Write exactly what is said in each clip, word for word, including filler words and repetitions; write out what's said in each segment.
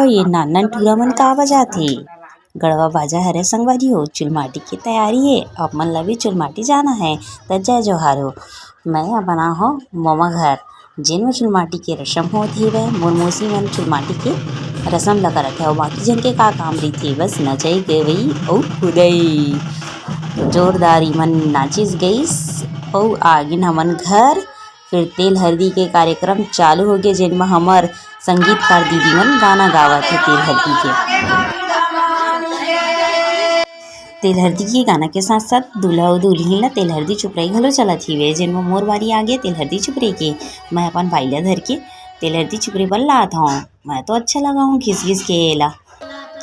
ये नान नान टूरा मन का बजाथे? गड़वा बाजा हरे संगवारी हो, चुलमाटी के तैयारी हे। आप मन ला भी चुलमाटी जाना हे, त जय जोहार हो। मैं अपन आए हो मोमा घर, जेन में चुलमाटी के रसम होत हेवय। मोर मौसी मन चुलमाटी के रसम ला करत हे, अउ बाकी झन के का काम रहिथे, बस नचई गवई अउ कूदई। जोरदार इमन नाचिस गइस अउ आगिन हमन घर। फिर तेल हरदी के कार्यक्रम चालू होगे, जेन म हमर संगीतकार दीदी मन गाना गावत हे तेल हरदी के। तेल हरदी के गाना के साथ साथ दूल्हा अउ दुल्हिन ला तेल हरदी चुपरई घलो चलत हिवे, जेन म मोर बारी आगे तेल हरदी चुपरे के। मैं अपन बाई ला धर के तेल हरदी चुपरे बर लात हौं। मैं तो अच्छा लगाहूँ घिस घिस के एला,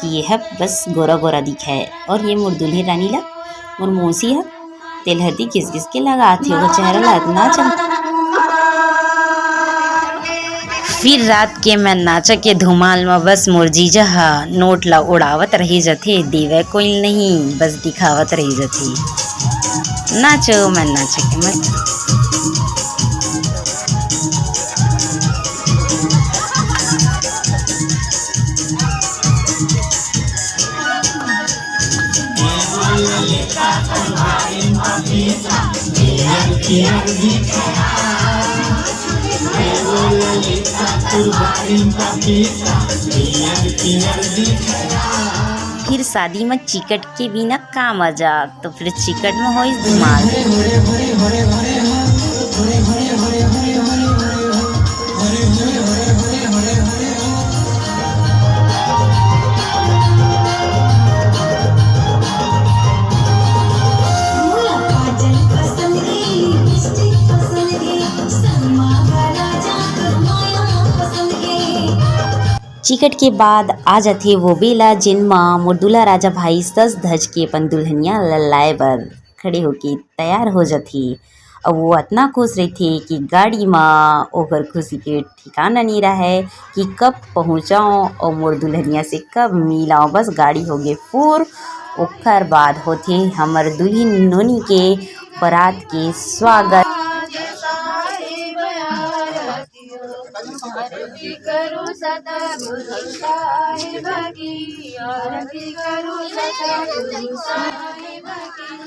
कि ये ह बस गोरा गोरा दिखे। और ये मोर दुल्हे रानी ला मोर मौसी ह तेल हरदी घिस घिस के लगात हे, ओकर चेहरा ला अतना चमक। फिर रात के मैं नाचा के धुमाल म बस मोर जीजा ह नोट ला उड़ावत रही जथे, देवय कोई नहीं, बस दिखावत रही जथे। नाचो मैं नाचा के मत। फिर शादी म चिकट के बिना का मजा, तो फिर चिकट म होइस धमाल। चिकट के बाद आ जथे वो बेला, जेन म मोर दूल्हा राजा भाई सज धज के अपन दुल्हनिया ल लाए बर खड़े होके तैयार हो जथे। अउ वो अतना खुश रहिथे कि गाड़ी म ओकर खुशी के ठिकाना नइ रहय कि कब पहुँचव अउ मोर दुल्हनिया से कब मिलव। बस गाड़ी होगे फुर, ओकर बाद होथे हमर दुल्हिन नोनी के बरात के स्वागत।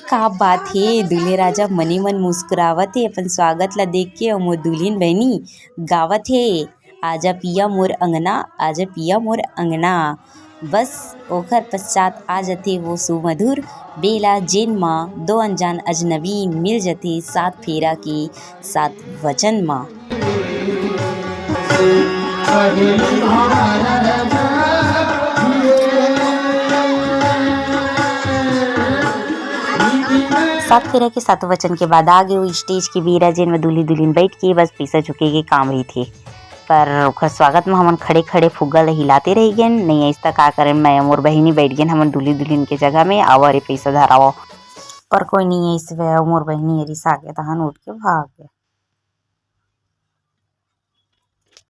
का बात हे, दूल्हे राजा मने मन मुस्कुरावत हे अपन स्वागत ला देख के, अउ मोर दुल्हिन बहिनी गावत हे, "आजा पिया मोर अंगना, आजा पिया मोर अंगना।" बस ओखर पश्चात आ जथे वो सुमधुर बेला, जेन म दो अनजान अजनबी मिल जथे सात फेरा के सात वचन म। सात फेरा के सात वचन के बाद आ गे वो stage के बेरा, जेन म दूल्हे दुल्हिन बैठ के बस पईसा झुके के काम रहिथे। पर ओखर स्वागत म हमन खड़े-खड़े फुग्गा ल हिलाते रहि गेन। "नइ अइस त का करेन, मैं मोर बहिनी बइठ गेन हमन दूल्हे दुल्हिन के जगह में, आवा रे पइसा धरावा।" पर कोई नइ अइस वे, मोर बहिनी ह रिसा के तहन उठ के भाग गे।